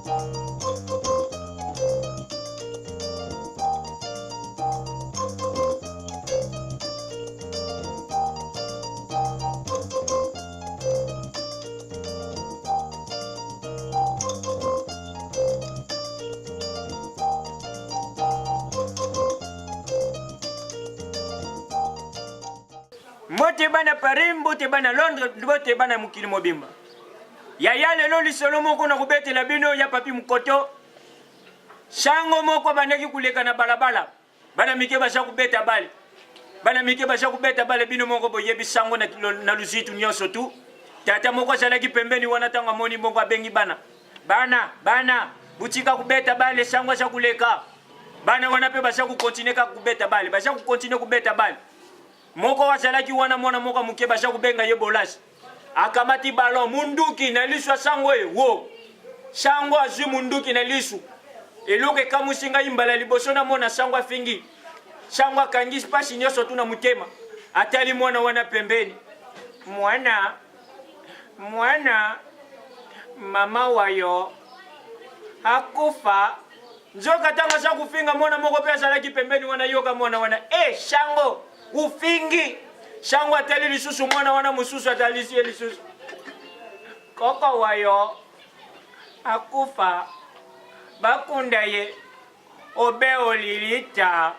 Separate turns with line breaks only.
Mbote bana Paris, mbote bana Londres, mbote bana mokili mobimba. Yaya lelo lisolo moko na kobetela bino ya Papi Mukoto. Sango moko abandaki kuleka na balabala. Bana mike baza kubeta bale. Bana mike baza kubeta bale bino moko boyebi sango na, na luzitu nyonso tu. Tata moko azalaki pembeni wana ntango amoni bongo abengi bana. Bana, bana, butika kubeta bale sango aza kuleka. Bana wana mpe baza kukontinue kaka kubeta bale, baza kukontinue kubeta bale. Moko azalaki wana mwana moko moke baza kubenga ye Bolasi. Akamati ballon munduki na lisu ya sango e wo. Sango azwi munduki na lisu. Eloko ekamwisi ngai mbala liboso namona sango afingi. Sango akangi mpasi nyonso tu na motema. Atali mwana wana pembeni. Mwana, mwana, mama wayo akufa. Nzoka ntango aza kofinga mwana moko mpe azalaki pembeni wana, yoka mwana wana e sango ufingi. Sango atali lisusu mwana wana mosusu atalisi ye lisusu, koko wayo akufa, bakunda ye obe olilita.